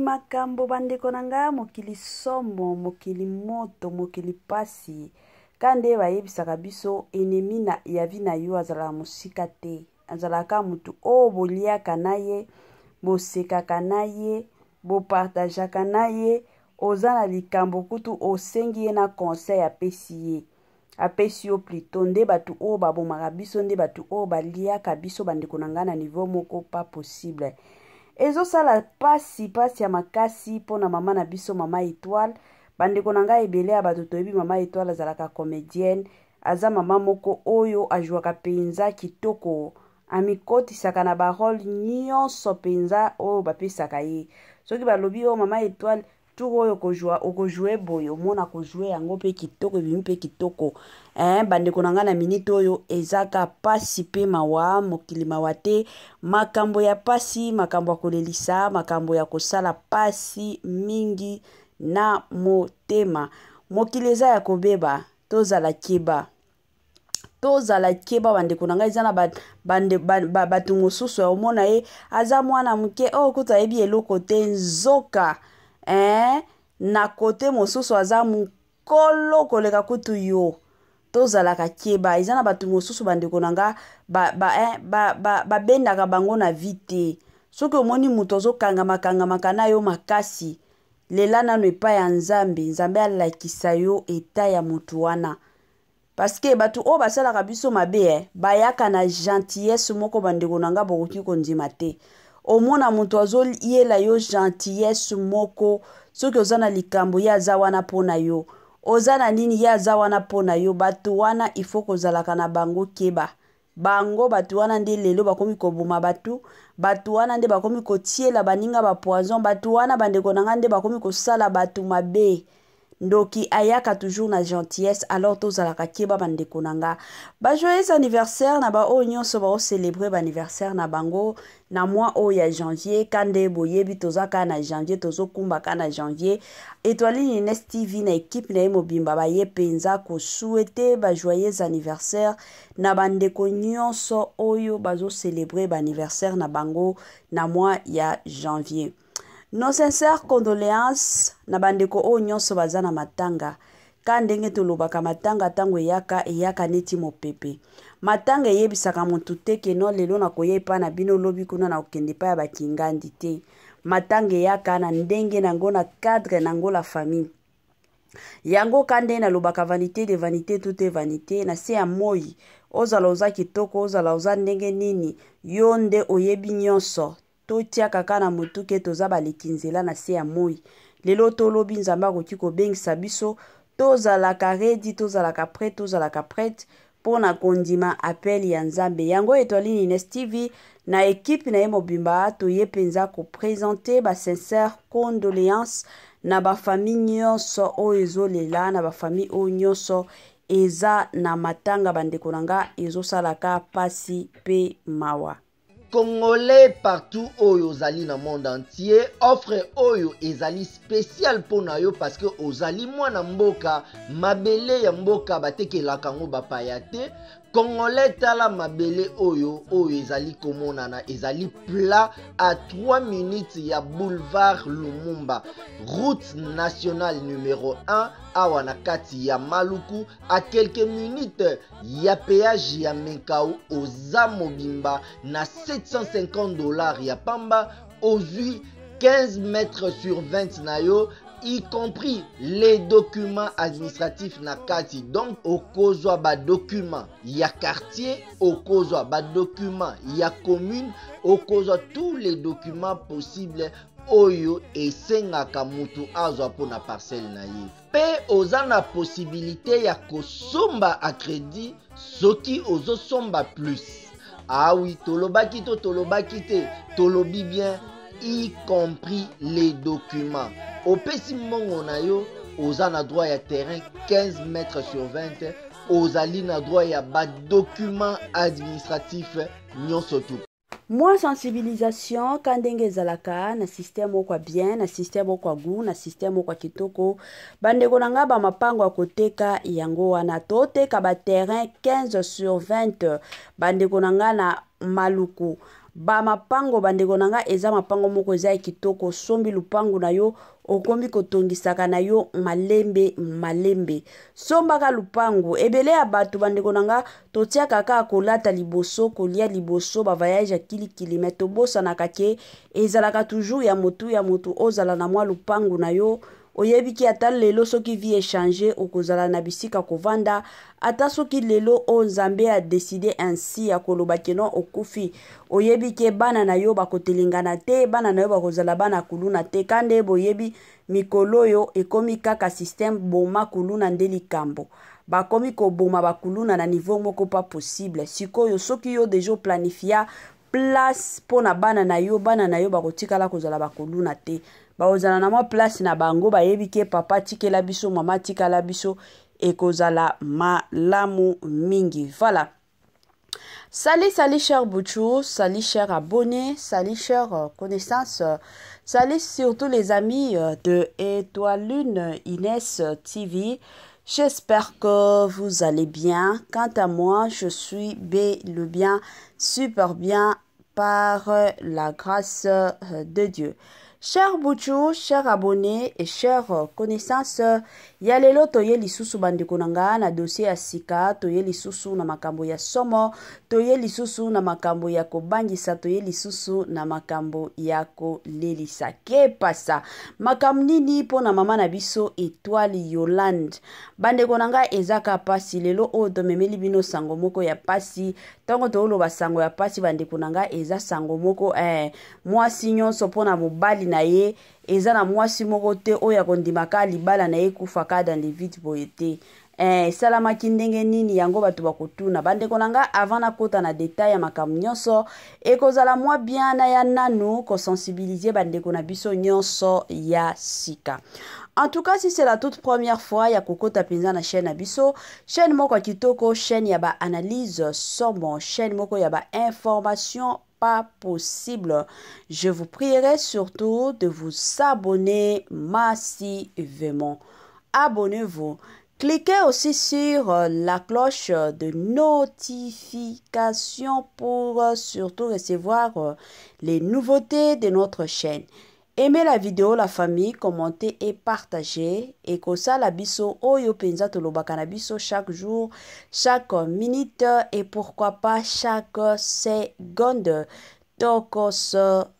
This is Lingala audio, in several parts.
makambo bandeko na nga, mokili somo, mokili moto, mokili pasi. Ka nde bayebisaka biso ennemi na ya vie na yo azalaka mosika te. Azalaka mutu oyo boliaka na ye, bosekaka na ye, bopartageaka na ye, oza na likambo kutu osengi ye na conseil apesi ye. Apesi yo plutot nde bato oyo babomaka biso, nde bato oyo baliaka biso bandeko na ngai na niveau moko pas possible. Ezosala pasi, pasi ya makasi mpo na mama na biso, mama Etoile. Bandeko na ngai, ebele ya bato toyebi mama Etoile azalaka comédienne, aza mama moko oyo ajwaka mpenza kitoko, amikotisaka na barole nyonso mpenza oyo bapesaka ye. Soki balobi oyo mama Etoile tour oyo okozwa, okojoue boye, omona kojoue yango mpe kitoko, ebimi mpe kitoko. Bandeko na ngai, na minute oyo ezaka pasi mpe mawa, mokili mawa te, makambo ya pasi, makambo ya kolelisa, makambo ya kosala pasi mingi na motema. Mokili eza ya kobeba, tozala keba, tozala keba bandeko na ngai. Eza na bato mosusu ya omona ye aza mwana moke oyo kutu ayebi eloko te, nzoka na kote mosusu aza mokolo koleka kutu yo. Tozalaka keba. Eza na bato mosusu, bandeko na nga, babendaka bango na vie te. Soki omoni moto azokangamakangama na yo makasi, lela nano epai ya Nzambe, Nzambe alakisa yo eta ya motu wana, parce que bato oyo basalaka biso mabe bayaka na gentillesse moko, bandeko na nga, bokoki kondima te. Omona moto azoyela yo gentillesse moko, soki oza na likambo, ye aza wana mpo na yo, oza na nini, ye aza wana mpo na yo. Bato wana, il faut kozalaka na bango keba. Bango bato wana nde lelo bakomi koboma bato, bato wana nde bakomi kotiela baninga bapoison, bato wana, bandeko na ngai, nde bakomi kosala bato mabe. Ndoki ayaka toujours na gentillesse, alors tozalaka keba, bandeko na nga. Bajoyeux anniversaire na baoyo nyonso baocélébrer baanniversaire na bango na mois oyo ya janvier. Ka nde boyebi, toza kaka na janvier, tozokumba kaka na janvier. Etoiline Ines TV na équipe na ye mobimba baye mpenza kosouhaiter bajoyeux anniversaire na bandeko nyonso oyo bazocélébrer baanniversaire na bango na mois ya janvier. Nos sincères condoléances na bandeko oyo nyonso baza na matanga. Ka ndenge tolobaka, matanga ntango eyaka, eyaka neti mopepe. Matanga eyebisaka motu te ke no lelo nakoya epai na bino, lobi kuna nakokende epai ya bakingandi te. Matanga eyaka na ndenge nango, na cadre nango, la famille. Yango ka nde nalobaka, vanité de vanité, tout est vanité na se ya moi. Ozala oza kitoko, ozala oza ndenge nini, yo nde oyebi nyonso. Totia kaka na motu ke toza baleki nzela na se ya moi. Lelo tolobi, Nzambe akoki kobengisa biso. Tozalaka ready, tozalaka prêt, tozalaka prête mpo na kondima appel ya Nzambe. Yango Etoiline Ines TV na ekipe na ye mobimba toye mpenza koprésenter basincère condoléance na bafamille nyonso oyo ezolela, na bafamille oyo nyonso eza na matanga. Bandeko na nga, ezosalaka pasi mpe mawa. Congolais partout oyo ozali na monde entier, offre oyo ezali spécial mpo na yo, parce que ozali mwana mboka. Mabele ya mboka batekelaka yango bapaya te. Congolais, tala mabele oyo, oyo ezali komonana, ezali plat à 3 minutes ya boulevard Lumumba, route nationale numéro 1, awa na kati ya Maluku, à quelques minutes ya péage ya Menkao. Oza mobimba na 750 $ ya pamba, ozwi 15 mètres sur 20 na yo, y compris les documents administratifs na kati. Donc okozwa badocument ya quartier, okozwa badocument ya commune, okozwa tous les documents possibles oyo esengaka mutu azwa mpona parcelle na ye. Mpe oza na possibilité ya kosomba à crédit soki ozosomba plus. Awi ah tolobaki to tolobaki te? Tolobi bien, y compris les documents. Opesi mbongo na yo, oza na droit ya terrain 15 mètres sur 20, ozali na droit ya badocument administratif nyonso tu. Mwa sensibilisation ka ndenge ezalaka na système moko ya bien, na système moko ya goût, na système moko ya kitoko. Bandeko na ngai, bamapango ya koteka yango wana, toteka baterrain 15 sur 20, bandeko na ngai, na Maluku. Ba mapango bandeko na nga eza mapango moko eza ya kitoko. Osombi lupangu na yo, okomi kotongisaka na yo malembe malembe. Sombaka lupangu. Ebele ya bato bandeko na nga totiaka kaka kolata liboso, kolia liboso, ba voyage ya kilikili, mais tobosanaka ke ezalaka toujours ya motu ya motu ozala na mwa lupangu na yo. Oyebi ki ata lelo soki vie echange okozala na bisika kovanda, ata soki lelo oyo Nzambe a decide ainsi ya koloba ke non okufi, oyebi ke bana na yo bakotelengana te, bana na yo bakozala bana kuluna te. Kande boyebi mikolo oyo ekomi kaka système boma kuluna nde likambo. Bakomi koboma bakuluna na niveau moko pas possible. Sikoyo soki yo deja oplanifia place mpo na bana na yo, bana na yo bakotikala kozala bakuluna te, bakozala na mwa place na bango, bayebi ke papa tikela biso, mama tikala biso, ekozala malamu mingi. Voilà. Salut, salut cher Bouchou, salut cher abonné, salut cher connaissance, salut surtout les amis de Étoile Lune Inès TV. J'espère que vous allez bien. Quant à moi, je suis bel et bien, super bien par la grâce de Dieu. Cher Bouchou, cher abonné et cher connaissance, ya lelo toye lisusu bandeko na nga na dossier ya sika, toye lisusu na makambo ya somo, toye lisusu na makambo ya kobangisa, toye lisusu na makambo ya kolelisa. Kepasa makambo nini mpo na mama na biso Étoile Yolande? Bandeko na nga, ezaka pasi lelo oyo tomemeli bino sango moko ya pasi. Ntango tooloba sango ya pasi, bandeko na nga, eza sango moko mwasi nyonso mpo na mobali na ye, eza na mwasi moko te oyo akondimaka libala na ye ekufaka dans le vide boye te. Esalamaki ndenge nini? Yango bato bakotuna. Bandeko na nga, avant nakota na detail ya makambo nyonso, ekozala mwa bien na ya nanu kosensibiliser bandeko na biso nyonso ya sika. En tout cas, si c'est la toute première fois ya kokota mpenza na chaîne na biso, chaîne moko ya kitoko, chaîne ya baanalyse somo, chaîne moko ya bainformation pas possible, je vous prierai surtout de vous abonner massivement. Abonnez-vous. Cliquez aussi sur la cloche de notification pour surtout recevoir les nouveautés de notre chaîne. Aimez la vidéo, la famille, commentez et partagez. Et kosala biso oyo penza tolobaka na biso chaque jour, chaque minute et pourquoi pas chaque seconde. Tokos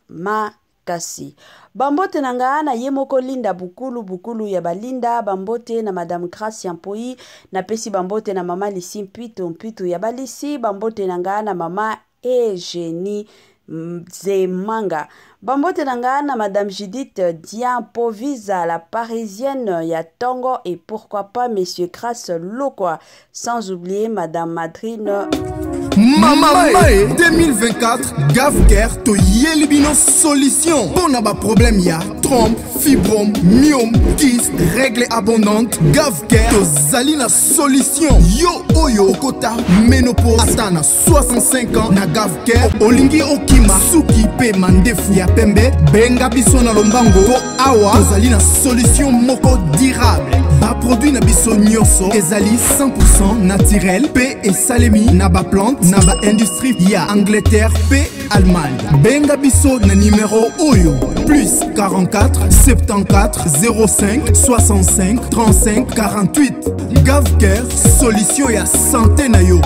makasi. Bambote na nga na ye moko Linda Bukulu, Bukulu ya balinda, bambote na Madame Gracia Mpoi, napesi bambote na Mama Lisi Mpitu, Mpitu ya balisi, bambote na nga na Mama Eugénie Zemanga. Bambote na nga na Madame Judith Diampovisa, la parisienne ya Tongo, et pourquoi pas Monsieur Grace Lokwa, sans oublier Madame Madrine. Mama Mae 2024, Gavcare toyeli bino solution mpo na baproblème ya trompe, fibrome, myome, kyste, règle abondante. Gavcare tozali na solution. Yo oyo okota ménopause ata na 65 ans, na Gavcare olingi okima suki mpe mandefu ya pembe, benga biso na lombango mpo awa tozali na solution moko durable. Baproduit na biso nyonso ezali 100 naturel mpe esalemi na baplante na baindustrie ya Angleterre mpe Allemagne. Benga biso na nimero oyo: plus 44 74 05 65 35 48. Gavcare, solution ya santé na yo.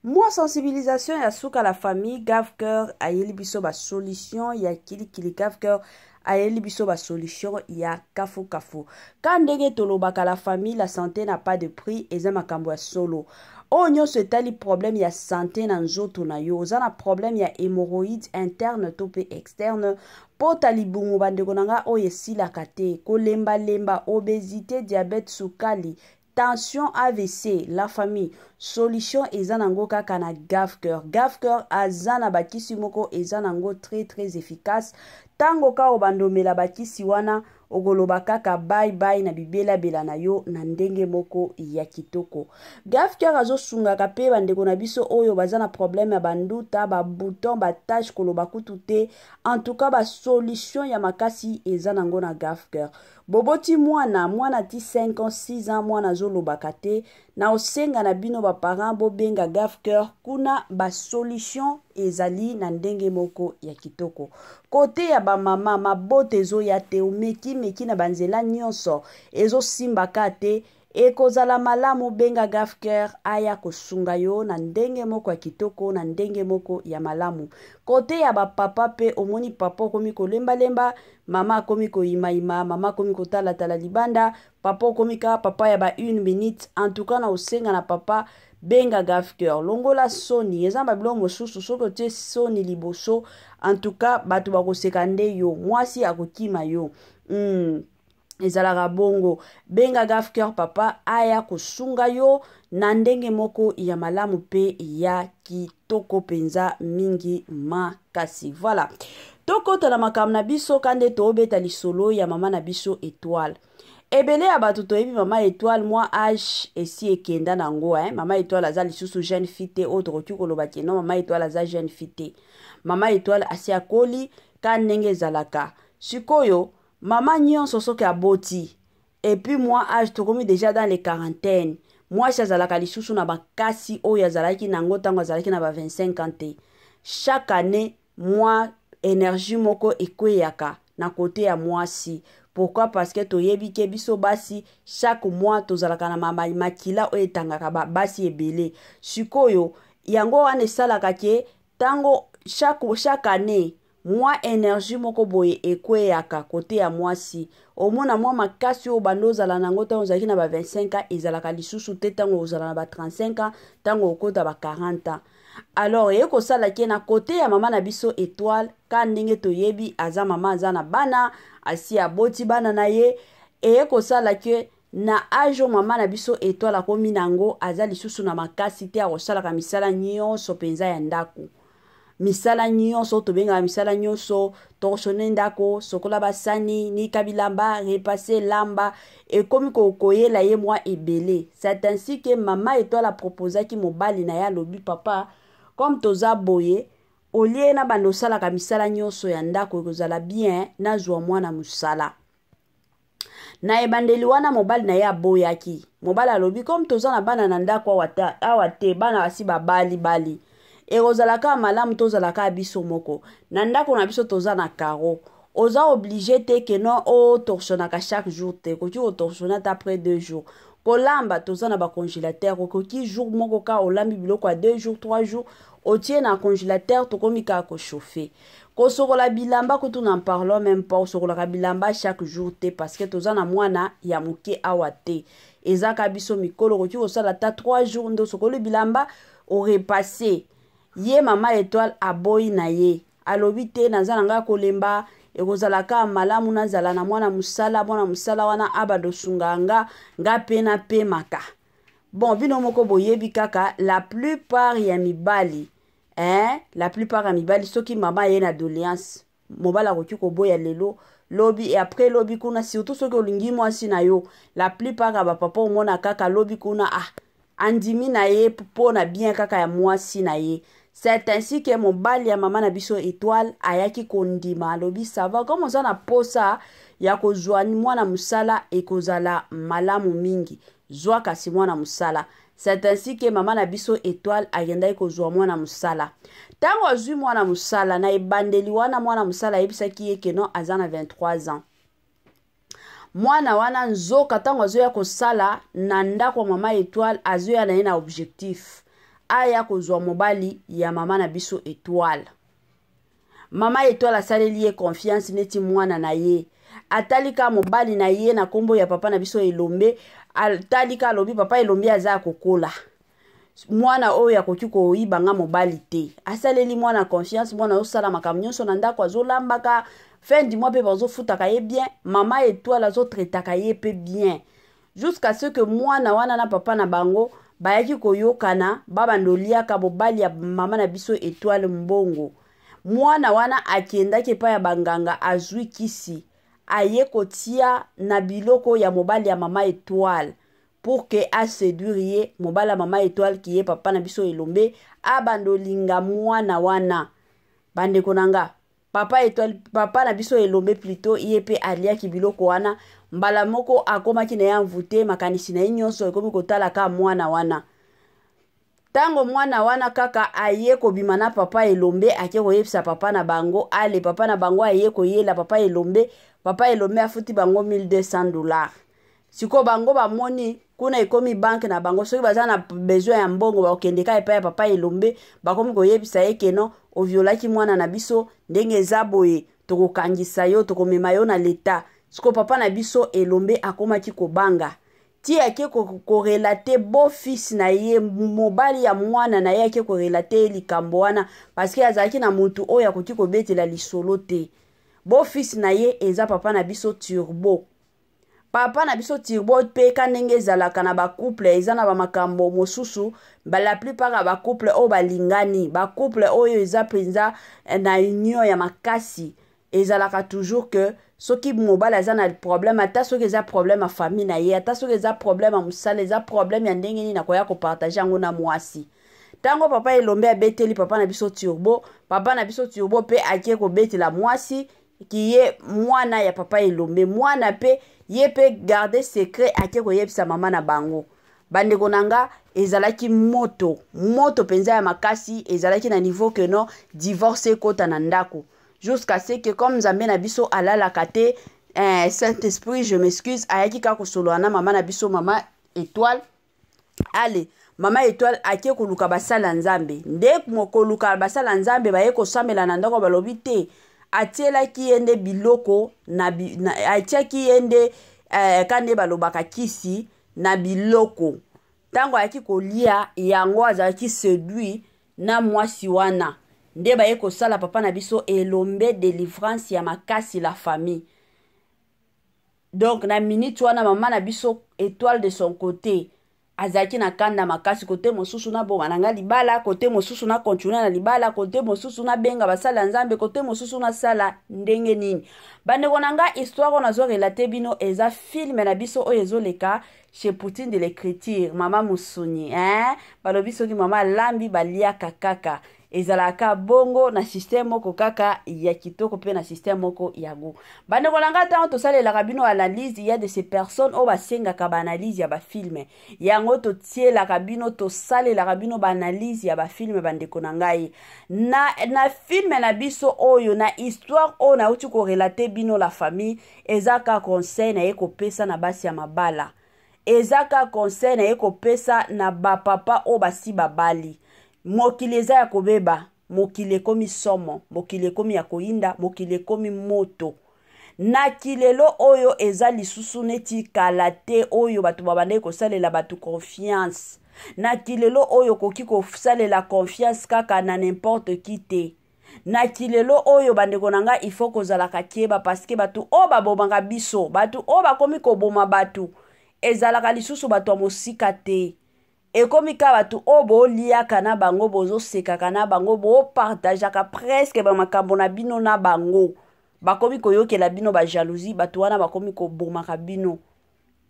Mwa sensibilisation ya suka, la famille. Gavcare ayeli biso basolution ya kilikili, Gavcare ayeli biso basolution ya kafukafu. Ka ndenge tolobaka, la famille, la santé n'a pas de prix. Eza makambo ya solo. Oyo nyonso etali problème ya santé na nzoto na yo, oza na problème ya hémorroïde interne to mpe externe, pota libumu, bandeko na nga, oyo esilaka te, kolembalemba, obésité, diabète, sukali, tension, AVC, la famille, solution eza nango kaka na Gavcare. Gavcare aza na bakisi moko eza nango très très efficace. Ntango ka obandomela bakisi wana, okoloba kaka bye bye na bibelabela na yo na ndenge moko ya kitoko. Gavcare azosungaka mpe bandeko na biso oyo baza na problème ya banduta, babouton, batache, koloba kutu te. En tout cas, basolution ya makasi eza nango na Gavcare. Boboti mwana, mwana ti 5 ans, 6 ans, mwana azolobaka te. Na osenga na bino ba parents bobenga Gaf Cœur, kuna ba solution ezali na ndenge moko ya kitoko. Kote ya ba mama, mabota ezoya te, omeki meki na banzela nyonso, ezosimba ka te. Ekozala malamu benga Gaf Cœur aya kosunga yo na ndenge moko ya kitoko, na ndenge moko ya malamu. Kote ya ba papa pe, omoni papa okomi kolembalemba, mama akomi koyimayima, mama akomi kotalatala libanda, papa okomi kaka papa ya ba une minute. En tout cas na osenga na papa, benga Gaf Cœur, longola soni. Eza ba biloko mosusu soki otie soni liboso, en tout cas bato bakoseka nde yo, mwasi akokima yo. Ezalaka bongo. Benga Gaf Cœur papa aya kosunga yo na ndenge moko ya malamu pe ya kitoko penza mingi makasi. Voilà, tokota na makambo na biso ka nde tobeta lisolo ya mama na biso Étoile. Ebele ya bato toyebi mama Étoile, mwa âge esi ekenda nango, hein? Mama Étoile aza lisusu jeune fille te oyo tokoki koloba ke non, mama Étoile aza jeune fille te. Mama Étoile asi akoli ka ndenge ezalaka. Sikoyo mama nyonso soki aboti et puis moi âge tokomi déjà dans les quarantaines, mwasi azalaka lisusu na makasi oyo azalaki nango ntango azalaki na ba 25 ans te. Chaque année mwa énergie moko ekweyaka na kote ya mwasi. Pourquoi? Parce que toyebi ke biso basi chaque mois tozalaka na makila oyo etangaka basi ebele. Sikoyo yango wana esalaka ke ntango chaque année mwa énergie moko boye ekweyaka kote ya mwasi. Omona mwa makasi oyo bando ozala nango ntango ozalaki na ba 25 ans ezalaka lisusu te ntango ozala na ba 35 ans, ntango okota ba 40 ans. Alors eye kosala ke na kote ya mama na biso Étoile, ka ndenge toyebi aza mama, aza na bana, asi aboti bana na ye. Eye kosala ke na âge oyo mama na biso Étoile akomi nango, aza lisusu na makasi te akosalaka misala nyonso mpenza ya ndako. Misala nyonso tobengaka misala nyonso, torchonner ndako, sokola basani, nika bilamba, repasser lamba, ekomi koyela ye mwa ebele. C'est ainsi que mama Étoile aproposaki mobali na ye, alobi: papa, comme toza boye, olie na bando osalaka misala nyonso ya ndako, ekozala bien nazwa mwana mosala. Na ebandeli wana mobali na ye aboyaki. Mobali alobi: comme toza na bana na ndako awa te, bana basi babali bali, ekozala kaka malamu tozala kaka biso moko na ndako na biso, toza na carreaux, oza obligé te ke no otorchonnaka chaque jour te, okoki kotorchonner ata après 2 jours. Kolamba, toza na bacongélateur, okoki jour moko kaka olambi biloko ya 2 jours, 3 jours, otie na congélateur, tokomi kaka kochauffer. Kosokola bilamba kutu n'en parlons même pas, osokolaka bilamba chaque jour te parce que toza na mwana ya moke awa te, eza ka biso mikolo, okoki kosala ata 3 jours nde osokoli bilamba, orepasser. Ye mama Étoile aboyi na ye, alobi te, naza na ngai kolemba, ekozala kaka malamu nazala na mwana mosala, mwana mosala wana abanda osunga nga, nga mpe napemaka. Bon, bino moko boyebi kaka la plupart ya mibali, hein? La plupart ya mibali, soki mama aye na doléance, mobali akoki koboya lelo, lobi et après lobi kuna, surtout soki olingi mwasi na yo. La plupart ya bapapa, omona kaka lobi kuna, ah, andimi na ye mpo na bien kaka ya mwasi na ye. C'est ainsi que mobali ya mama na biso Étoile ayaki kondima, alobi: ça va, comme oza na posa ya kozwa mwana mosala, ekozala malamu mingi, zwa kasi mwana mosala. C'est ainsi que mama na biso Étoile akendaki kozwa mwana mosala. Ntango azwi mwana mosala, na ebandeli wana mwana mosala ayebisaki ye ke non, aza na 23 ans. Mwana wana nzoka ntango azoya kosala na ndako ya mama Étoile, azoya na ye na objectif aya kozwa mobali ya mama na biso Étoile. Mama Étoile asaleli ye confiance neti mwana na ye. Atali ka mobali na ye na nkombo ya papa na biso Elombe, atali ka, alobi: papa Elombe aza ya kokola, mwana oyo akoki koyiba nga mobali te. Asaleli mwana confiance, mwana azosala makambo nyonso na ndako, azolambaka, fin du mois mpe bazofutaka ye bien, mama Étoile azotraitaka ye mpe bien, jusqu'à ce que mwana wana na papa na bango bayaki koyokana, babanda oliaka mobali ya mama na biso Étoile mbongo. Mwana wana akendaki epai ya banganga, azwi kisi, aye kotia na biloko ya mobali ya mama Étoile pour ke aséduire ye. Mobali ya mama Étoile, ki ye papa na biso Elombe, abanda olinga mwana wana. Bandeko na nga, papa Étoile, papa na biso Elombe plutôt, ye mpe aliaki biloko wana. Mbala moko akomaki na ye envoûté, makanisi na ye nyonso ekomi kotala kaka mwana wana. Ntango mwana wana kaka aye kobima na papa Elombe, ake koyebisa papa na bango. Ale, papa na bango aye koyela papa Elombe. Papa Elombe afuti bango 1200 $. Sikoyo bango bamoni kuna ekomi banque na bango. Soki baza na besoin ya mbongo, bakokende kaka epai ya papa Elombe. Bakomi koyebisa ye que non, oviolaki mwana na biso, ndenge eza boye, tokokangisa yo, tokomema yo na leta. Sikoyo papa na biso Elombe akomaki kobanga ti ake korelater beau-fils na ye, mobali ya mwana na ye. Ake korelater ye likambo wana parce que azalaki na motu oyo akoki kobetela lisolo te. Beau-fils na ye eza papa na biso Turbo. Papa na biso Turbo mpe, ka ndenge ezalaka na bacouple, eza na bamakambo mosusu. La plupart ya bacouple oyo balingani, bacouple oyo eza mpenza na union ya makasi, ezalaka toujours que soki mobali aza na problème, ata soki eza problème ya famille na ye, ata soki eza problème ya mosala, eza problème ya ndenge nini, akoya kopartager yango na mwasi. Ntango papa Elombe abeteli papa na biso Turbo, papa na biso Turbo mpe ake kobetela mwasi ki ye mwana ya papa Elombe. Mwana mpe, ye mpe garde secret, ake koyebisa mama na bango. Bandeko na nga, ezalaki moto, moto mpenza ya makasi. Ezalaki na niveau que non, divorce ekota na ndako, jusqu'à ce que, comme Nzambe na biso alalaka te, Saint Esprit, je m'excuse, ayaki kaka kosolola na mama na biso, mama Étoile. Ale, mama Étoile ake koluka basala Nzambe. Nde koluka basala Nzambe, baye kosambela na ndako. Balobi te, atielaki ye nde biloko na, atiaki ye nde ka nde balobaka kisi na biloko. Ntango ayaki kolia yango, azalaki séduit na mwasi wana. Nde baye kosala papa na biso Elombe délivrance ya makasi, la famille. Donc na minute wana, mama na biso Étoile, de son côté, azalaki na kanda makasi. Côté mosusu, naboma na nga libala, côté mosusu, nacontinuer na libala, côté mosusu, nabenga basala ya Nzambe, côté mosusu, nasala ndenge nini? Bandeko na nga, histoire oyo nazorelater bino eza film na biso oyo ezoleka chez Poutine de l'écriture, mama Musuni, hein? Balobi soki mama alambi, baliaka kaka. Ezalaka bongo na système moko kaka ya kitoko mpe na système moko ya goût. Bandeko na ngai, ntango tosalelaka bino analyse, ya de ces personnes oyo basengaka baanalyse ya bafilm, yango totielaka bino, tosalelaka bino baanalyse ya bafilm. Bandeko na ngai, na film na biso oyo, na histoire oyo nauti korelater bino, la famille, eza ka conseil na ye kopesa na basi ya mabala, eza ka conseil na ye kopesa na bapapa oyo basi babali. Mokili eza ya kobeba, mokili ekomi somo, mokili ekomi ya koyinda, mokili ekomi moto. Na kilelo oyo eza lisusu neti kala te oyo bato babandaki kosalela bato confiance. Na kilelo oyo okoki kosalela confiance kaka na n'importe qui te. Na kilelo oyo, bandeko na ngai, ifo kozalaka keba, parce que bato oyo babomaka biso, bato oyo bakomi koboma bato, ezalaka lisusu bato ya mosika te. Ekomi kaka bato oyo boliaka na bango, bozosekaka na bango, bopartageaka presque bamakambo na bino na bango. Bakomi koyokela bino bajalousie. Bato wana bakomi kobomaka bino.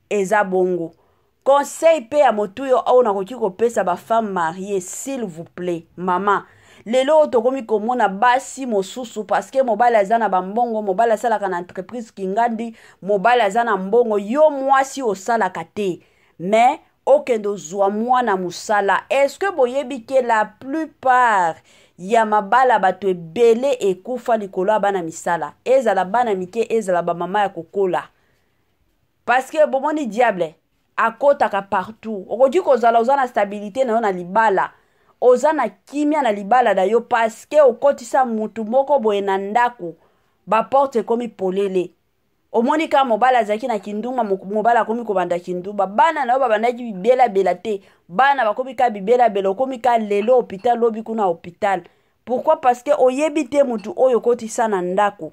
Eza bongo. Conseil mpe ya motuyo oyo nakoki kopesa bafemme mariée, s'il vous plaît, mama, lelo oyo tokomi komona basi mosusu, parce que mobali aza na bambongo, mobali asalaka na entreprise kingandi, mobali aza na mbongo, yo mwasi osalaka te, mais okende ozwa mwana mosala. Est-ce boyebi que la plupart ya mabala, bato ebele ekufa likolo ya bana misala, ezala bana mike, ezala bamama ya kokola? Parce que bomoni, diable akɔtaka partout. Okoki kozala oza na stabilité na yo na libala, oza na kimia na libala na yo, parce que okɔtisa mutu moko boye na ndako, baporte ekomi polele. Omoni kaka mobali azalaki na kindumba, mobali akomi kobanda kindumba. Bana na yo babandaki bibelabela te, bana bakomi kaka bibelabela. Okomi kaka lelo hôpital, lobi kuna hôpital. Pourquoi? Parce que oyebi te mutu oyo okotisa na ndako.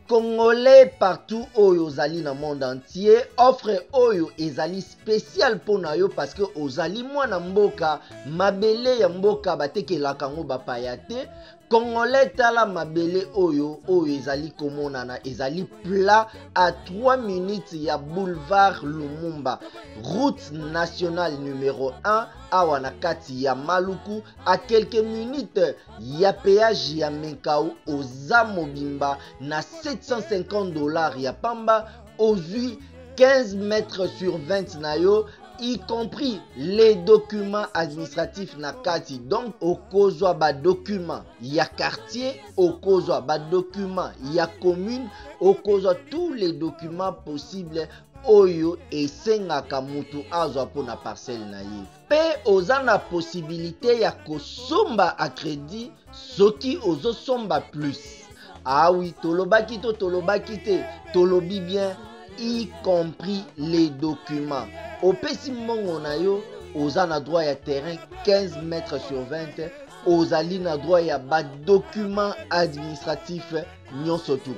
Congolais partout oyo ozali na monde entier, offre oyo ezali spécial mpo na yo parce que ozali mwana mboka. Mabele ya mboka batekelaka yango bapaya te. Congolais, tala mabele oyo, oyo ezali komonana, ezali plat à 3 minutes ya boulevard Lumumba, route nationale numéro 1, awa na kati ya Maluku, à quelques minutes ya péage ya Menkao. Oza mobimba na 750 $ ya pamba, ozwi 15 mètres sur 20 na yo, y compris les documents administratifs na kati. Donc okozwa ba documents ya quartier, okozwa ba documents ya commune, okozwa tous les documents possibles oyo esengaka mutu azwa mpona parcelle na ye. Mpe oza na possibilité ya kosomba à crédit soki ozosomba plus. Ah oui, tolobaki to tolobaki te, tolobi bien, y compris les documents. Opesi mbongo na yo, oza na droit ya terrain 15 mètres sur 20, ozali na droit ya ba documents administratifs nyonso tu.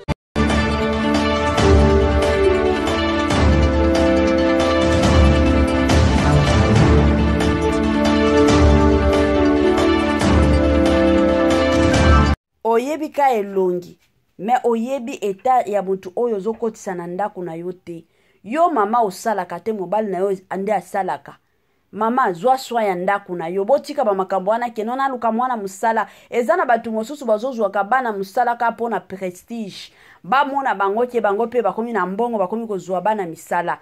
Oyebi ka elongi me oyebi eta ya motu oyo ozokotisa na ndako na yo te. Yo mama osalaka te, mobali na yo nde asalaka. Mama, zwa soin ya ndako na yo. Botika bamakambo wana keno naluka mwana mosala. Eza na bato mosusu bazozwaka bana mosala kaka mpo na prestige, bamona bango ke bango mpe bakomi na mbongo, bakomi kozwa bana misala.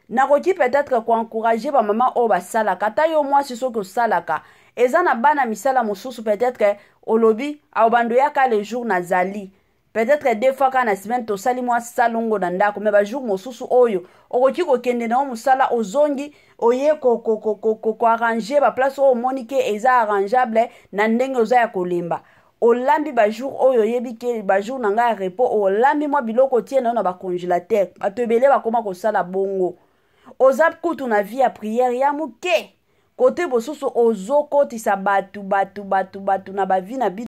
Nakoki peut-être koencourage bamama oyo basalaka, ata yo mwasi soki osalaka, eza na bana misala mosusu, peut-être olobi aobando yaka le jour nazali, peut-être deux fois kaka na semaine tosali mwa salongo na ndako, me bajour mosusu oyo okoki kokende na yo mosala, ozongi oye koarrange baplace oyo omoni ke eza arrangeable na ndenge oza ya kolemba. Olambi bajour oyo oyebi ke bajour na ngai ya repos, olambi mwa biloko otie na yo na bacongélateur. Bato ebele bakoma kosala bongo. Oza kutu na vie ya prière ya moke, kote bosusu ozokotisa bato bato bato bato na bavi na bino.